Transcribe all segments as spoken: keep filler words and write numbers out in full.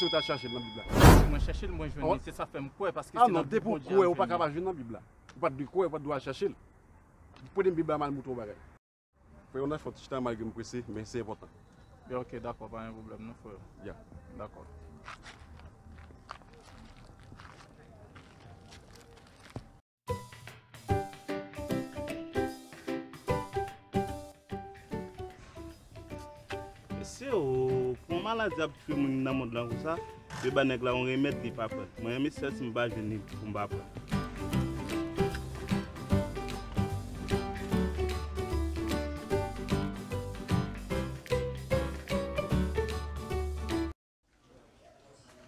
Ou ta chache l nan Bib la. Si mwen chèche l, mwen jwenn li. Se sa fè m kwè, paske se nan Bib Bondye m jwenn li. Ou pa ka pa jwenn nan Bib la. Ou pa t dwe kwè, ou pa t dwe al chache l. Premye Bib la m al montre w yon bagay. Frè, ann al fè yon ti chita malgre m prese, men se enpòtan. Ya, ok, dakò, pa gen pwoblèm non, frè. Ya. Dakò. Mesye o, pou yon maladi ap tchwe moun nan mond lan konsa, yo ba nèg la yon remèd, li pa pran. Mwen menm, mesye, si m pa jwenn li, pou m pa pran.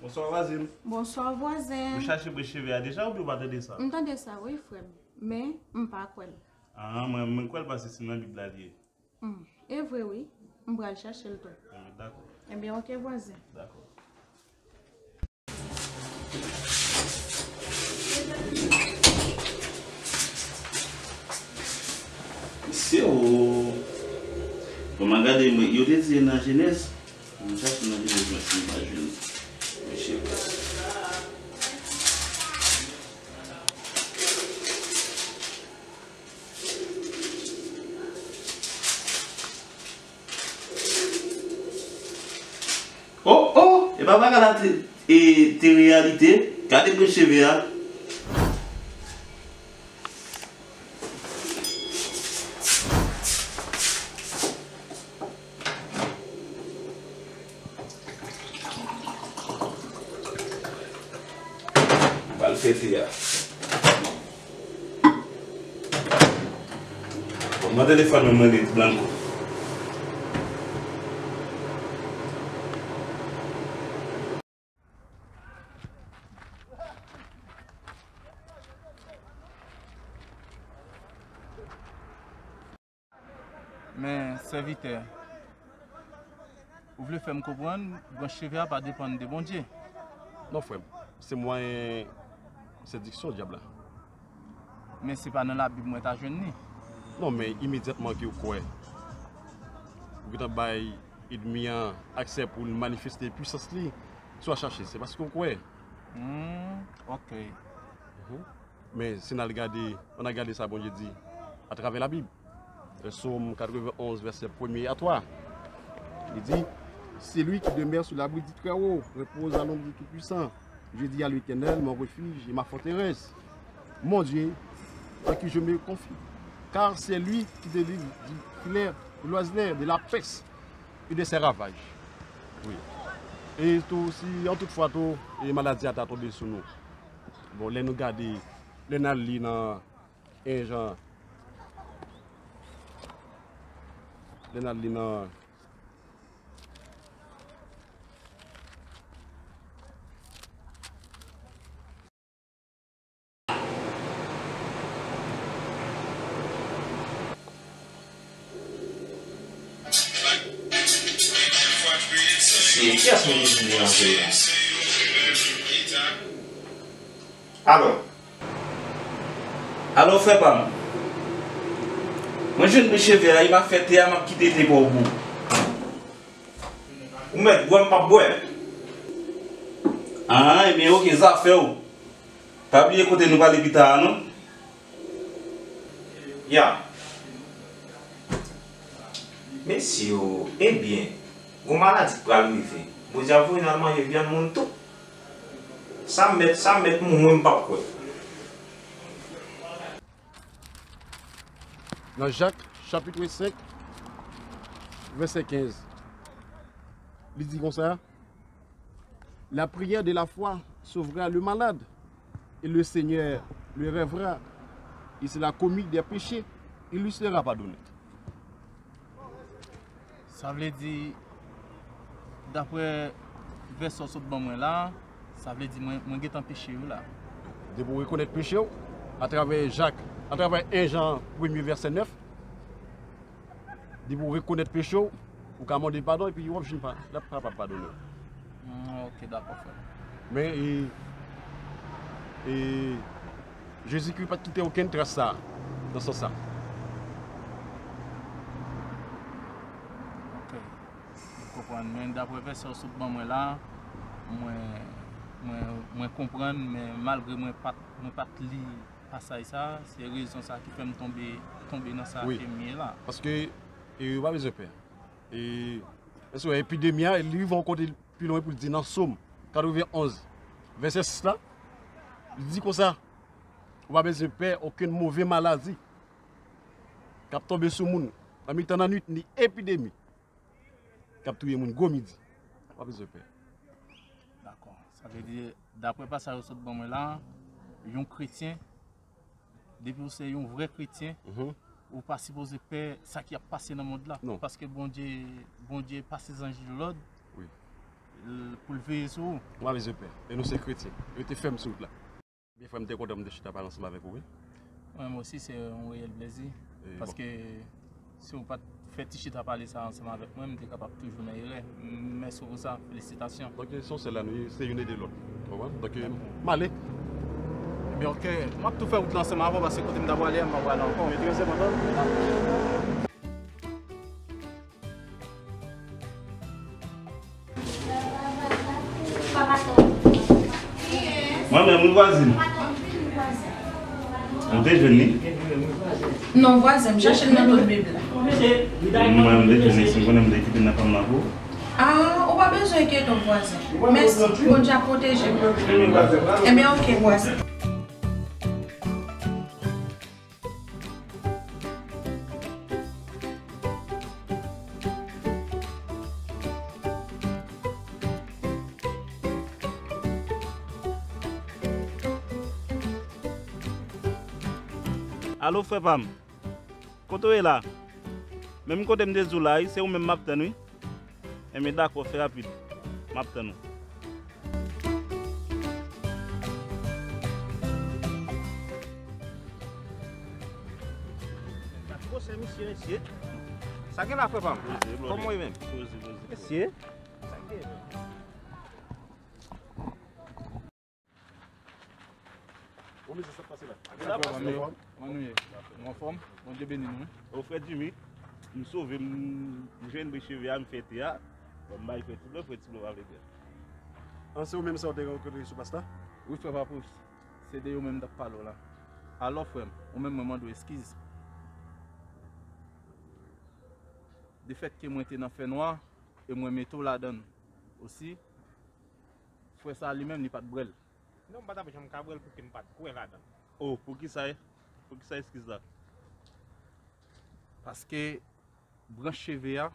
Bonswa, vwazen. Bonswa, vwazen. Ou chache branch cheve a deja oubyen ou pa tande sa? M tande sa, wi, frè m. Men, m pa kwè l. Ah, mwen, mwen kwè l paske se nan Bib la li ye. Hmm, e vre, wi. M pral chache l tou. Enben, dakò. Enben, ok, vwazen. Dakò. Mesye o. Bon, m a gade, mwen, yo te di nan Jenèz. Mwen chache nan Jenèz, mwen si m pa jwenn. Mesye. Oh, oh, epa bagay la te, e, te reyalite. Gade branch cheve a. Bal fete a. Bon, mwen telefòn mwen, mwen li blanko. Men, sèvitè, ou vle fè m konprann, branch cheve a pa depann de Bondye? Non, frè m. Se mwayen sediksyon dyab la. Men se pa nan Labib mwen ta jwenn li. Non, men imedyatman ke w kwè, ou gentan bay ènmi an aksè pou l manifeste pwisans li sou w a chache. Se paske w kwè. Hmm, ok. Mhm. Men si n al gade, ann al gade sa Bondye di atravè Labib. Sòm katrevenn-onz, vèsè premye a twa. Li di, celui qui demeure sous l'abri du Très-Haut repose à l'ombre du Tout-Puissant. Je dis à l'Éternel, mon refuge et ma forteresse, mon Dieu, en qui je me confie. Car c'est lui qui délivre du filet de l'oiseleur, de la peste et de ses ravages. Wi. E tou, si an tout fwa tou, e maladi a ta tonbe sou nou. Bon, lè nou gade, lè n al li nan en Jan, lè n al li nan Se kiyès moun ki vini antre la? Alò. Alò, frè pa m. Mwen jwenn branch cheve a, e m ap fè te a, m ap kite te pa w gou. Ou mèt bwè, m p ap bwè. Ah, ebyen, ok, zafè w. Pa bliye kote nou pale pita a, non. Ya. Mesye o, ebyen, gon maladi k pral rive. Bondye ap voye n al manje vyann moun tou. Sa m mèt, sa m mèt mouri, m p ap kwè. Nan Jak, chapit senk, vèsè kenz, li di konsa, la prière de la foi sauvera le malade, et le Seigneur le relèvera. Il sera commis des péchés, il lui sera pardonné. Sa vle di, daprè vèsè w sot ban mwen la, sa vle di mwen, mwen gentan peche wi la. Depi w rekonèt peche w, atravè Jak, atravè en Jan premye vèsè nèf, depi w rekonèt peche w, ou ka mande padon epi w ap jwenn pa, l ap kapab padone w. Hmm, ok, dakò, frè. Men, e, e, Jezikri pa t kite okenn tras sa, nan sans sa. Ok. M konprann, men daprè vèsè w sot ban mwen la, Mwen, mwen, mwen konprann, men malgre mwen pa t, mwen pa t li pasaj sa, se rezon sa ki fè m tonbe, tonbe nan sa Wi. Ke m ye la. Paske, e, ou pa bezwen pè. E, èske epidemi a, li rive yon kote pi lwen pou l di nan Sòm katrevenn onz, vèsè sis la, li di konsa, ou pa bezwen pè okenn move maladi k ap tonbe sou moun nan mitan lannwit, ni epidemi k ap touye moun gwo midi. Ou pa bezwen pè. Dakò. Sa vle di, daprè pasaj ou sot ban mwen la, yon kretyen, depi ou se yon vrè kretyen, Mhm. ou pa sipoze pè sa ki ap pase nan mond la. Non. Paske Bondye, Bondye pase zanj li lòd Wi. l-, pou l veye sou ou. Ou pa bezwen pè. E nou se kretyen. Rete fèm sou wout la. Byen, frè m, m te kontan pou m te chita pale ansanm avèk ou, wi. Mwen, mwen osi, se yon reyèl plezi. E, bon. Paske si w pa t fè ti chita pale sa ansanm avèk mwen, m te kapab toujou nan erè. M-, mèsi pou sa. Felisitasyon. Donk, se yon sèl la, nou se youn ede lòt. Ou konprann? Donk, m ale. Ebyen, oke. M ap tou fè wout la ansanm avè w, paske kote m ta prale a, m pa prale ankò. Men trè enpòtan. Mwen menm, wi, vwazin. Ou te jwenn li? Non, vwazen, m chache l nan lòt bib la. Mwen, m te jwenn li, si m konnen m te kite l nan fanm nan pou ou. Ah, ou pa bezwen enkyete w, vwazen. Mèsi, Bondye ap pwoteje w. Ebyen, vwazen. Ebyen, oke, vwazen. Alo, frè pa m. Kote w ye la? Menm kote m te di w la, wi, se ou menm m ap tann, wi. Enben, dakò, fè rapid. M ap tann ou. Gad gwosè misye, mesye. Sa gen la, frè pa m? Poze, poze. Kòman w ye menm? Poze, poze. Mesye. Sa gen menm? Bon, mesye, sa k pase la? Sa pase, anfòm? Kòman nou ye? Nou anfòm? Bondye beni nou, wi. O, frè Jimmy, m sove, m, m jwenn bri cheve a, m fete a. Bon, m bay frè Tiblo, frè Tiblo pa vle pè. An, se ou menm sa w te rankontre sou plas la? Wi, frè Papouch. Se de yo menm m t ap pale w la. Alò, frè m, ou menm mwen mande w eskiz. Defèt ke mwen te nan fènwa, e mwen mete w ladan l osi, frè sa a li menm, li pa t bwè l. Non, m pa t ap janm ka bwè l, pouki m pa t kwè ladan l. Oh, poukisa, poukisa eskiz la? Paske branch cheve a,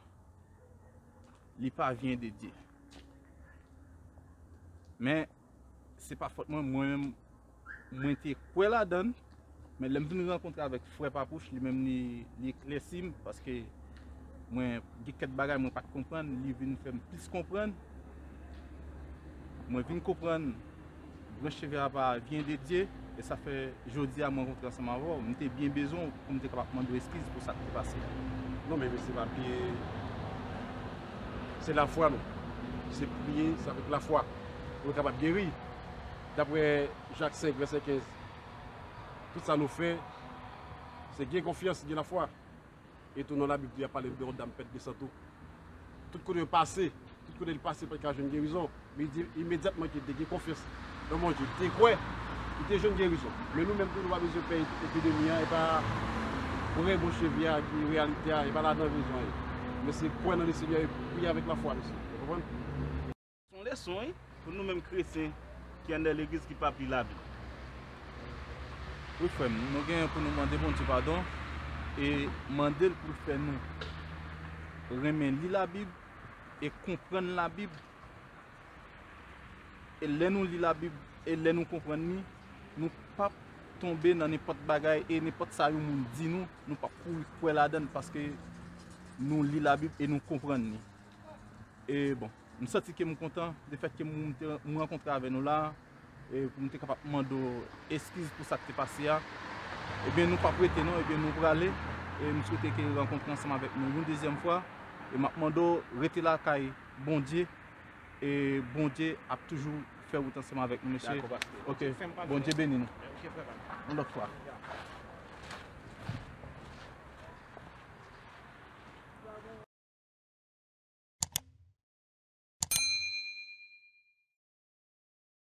li pa vyen de Dye. Men, se pa fòt mwen, mwen menm, mwen te kwè ladan l, men lè m vin rankontre avèk frè Papouch, li menm li, li eklèsi m, paske mwen gen kèk bagay mwen pa t konprann, li vin fè m plis konprann. Mwen vin konprann branch cheve a pa vyen de Dye, e sa fè jodi a mwen rankontre ansanm avè w. M te byen bezwen w pou m te kapab mande w eskiz pou sa k te pase a. Non, men mesye pa bliye, se lafwa nou. Se priye, se avèk lafwa pou nou kapab geri. Daprè Jak senk, vèsè kenz, tout sa nou fè, se gen konfyans, gen lafwa. E tou nan Labib tou, y ap pale de yon dam pèt de san tou. Tout kote yo pase, tout kote li pase, pa t ka jwenn gerizon. Men li di imedyatman ke li te gen konfyans nan Bondye, li te kwè, li te jwenn gerizon. Men nou menm tou, nou pa bezwen pè epidemi a, e pa vrè bon cheve a ki reyalite a, e pa ladan bezwen ye. Men se kwè nan Lesenyè e priye avèk lafwa, mesye. Ou konprann? Se yon leson, wi, pou nou menm kretyen ki anndan legliz ki p ap li Labib. Wi, frè m, nou gen pou nou mande Bondye padon e mande l pou l fè nou renmen li Labib e konprann Labib. E lè nou li Labib e lè nou konprann li, nou p ap tonbe nan nenpòt bagay e nenpòt sa yon moun di nou, nou p ap kouri kwè ladan l paske nou li Labib e nou konprann li. E bon, m santi ke m kontan, defèt ke m, m te, m rankontre avè nou la, e pou m te kapab mande w eskiz pou sa k te pase a. Ebyen, nou p ap rete non, ebyen, nou prale, e m swete ke rankontre ansanm avèk nou yon dezyèm fwa, e m ap mande w rete lakay Bondye, e Bondye ap toujou fè wout ansanm avèk nou, mesye. Dakò, pastè. Ok, Bondye beni nou. Ok, frè pa m. Yon lòt fwa.